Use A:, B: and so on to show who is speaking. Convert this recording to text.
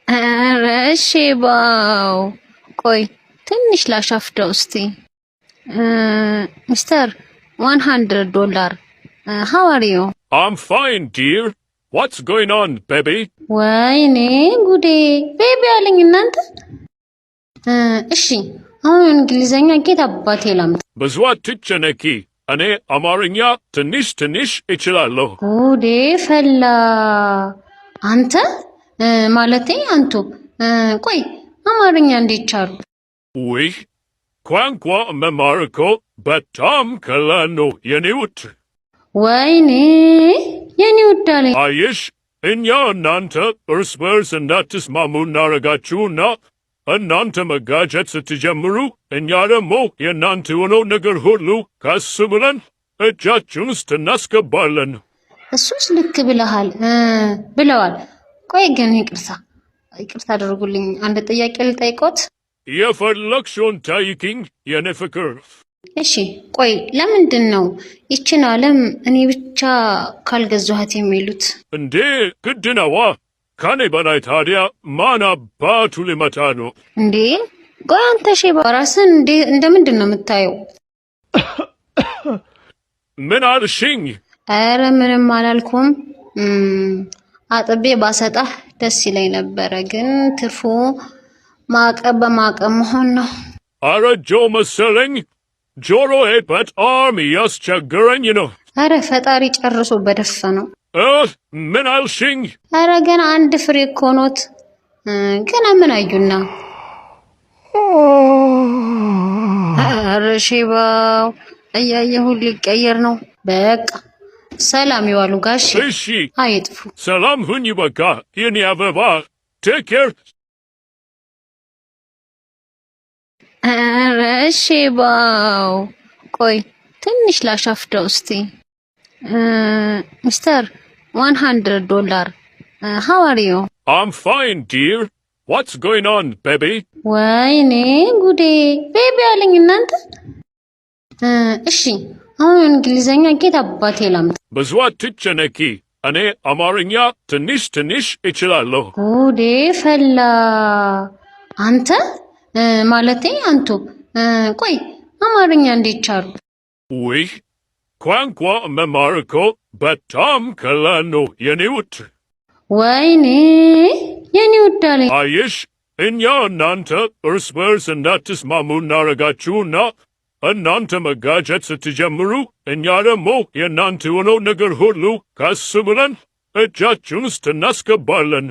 A: ኧረ ሼባው፣ ቆይ ትንሽ ላሻፍደው እስቲ። Mister $100, how are you?
B: I'm fine, dear. What's going on, baby?
A: ወይኔ ጉዴ፣ baby አለኝ እናንተ። እሺ፣ አሁን እንግሊዘኛ ጌት አባቴ ላምጣ?
B: ብዙ አትጨነቂ። እኔ አማርኛ ትንሽ ትንሽ እችላለሁ።
A: ጉዴ ፈላ። አንተ፣ ማለቴ አንቱ፣ ቆይ አማርኛ እንዴት ቻሉ?
B: ውይ፣ ቋንቋ መማር እኮ በጣም ቀላል ነው የኔ ውድ።
A: ወይኔ የኔ ውድ አለኝ።
B: አየሽ፣ እኛ እናንተ እርስ በርስ እንዳትስማሙ እናረጋችሁና እናንተ መጋጨት ስትጀምሩ እኛ ደግሞ የእናንተ የሆነው ነገር ሁሉ ቀስ ብለን እጃችን ውስጥ እናስገባለን።
A: እሱስ ልክ ብለሃል ብለዋል። ቆይ ግን ይቅርታ ይቅርታ አድርጉልኝ፣ አንድ ጥያቄ ልጠይቆት?
B: የፈለግሽውን ጠይቂኝ የኔ ፍቅር።
A: እሺ፣ ቆይ ለምንድን ነው ይችን ዓለም እኔ ብቻ ካልገዛኋት የሚሉት?
B: እንዴ፣ ግድ ነዋ። ከኔ በላይ ታዲያ ማን አባቱ ሊመጣ ነው?
A: እንዴ፣ ቆይ አንተ ሼባ ራስን እንደምንድን ነው የምታየው?
B: ምን አልሽኝ?
A: ኧረ ምንም አላልኩም። አጥቤ ባሰጣህ ደስ ይለኝ ነበረ፣ ግን ትርፉ ማዕቀብ በማዕቀብ መሆን ነው።
B: አረጀው መሰለኝ፣ ጆሮዬ በጣም እያስቸገረኝ ነው።
A: ኧረ ፈጣሪ ጨርሶ በደፈነው።
B: ምን አልሽኝ?
A: ኧረ ገና አንድ ፍሬ እኮ ኖት። ገና ምን አዩና? ኧረ ሼባው እያየሁ ሊቀየር ነው። በቃ ሰላም ይዋሉ ጋሼ።
B: እሺ።
A: አይጥፉ።
B: ሰላም ሁኚ በቃ የኔ አበባ። Take care.
A: ኧረ ሼባው፣ ቆይ ትንሽ ላሻፍደው እስቲ። Mister $100, how are you?
B: I'm fine, dear. What's going on, baby?
A: ወይኔ ጉዴ፣ baby አለኝ እናንተ። እሺ፣ አሁን እንግሊዘኛ ጌት አባቴ ላምጣ?
B: ብዙ አትጨነቂ። እኔ አማርኛ ትንሽ ትንሽ እችላለሁ።
A: ጉዴ ፈላ። አንተ፣ ማለቴ አንቱ፣ ቆይ አማርኛ እንዴት ቻሉ?
B: ውይ፣ ቋንቋ መማር እኮ በጣም ቀላል ነው የኔ ውድ።
A: ወይኔ የኔ ውድ አለኝ።
B: አየሽ፣ እኛ እናንተ እርስ በርስ እንዳትስማሙ እናረጋችሁና እናንተ መጋጨት ስትጀምሩ እኛ ደግሞ የእናንተ የሆነው ነገር ሁሉ ቀስ ብለን እጃችን ውስጥ እናስገባለን።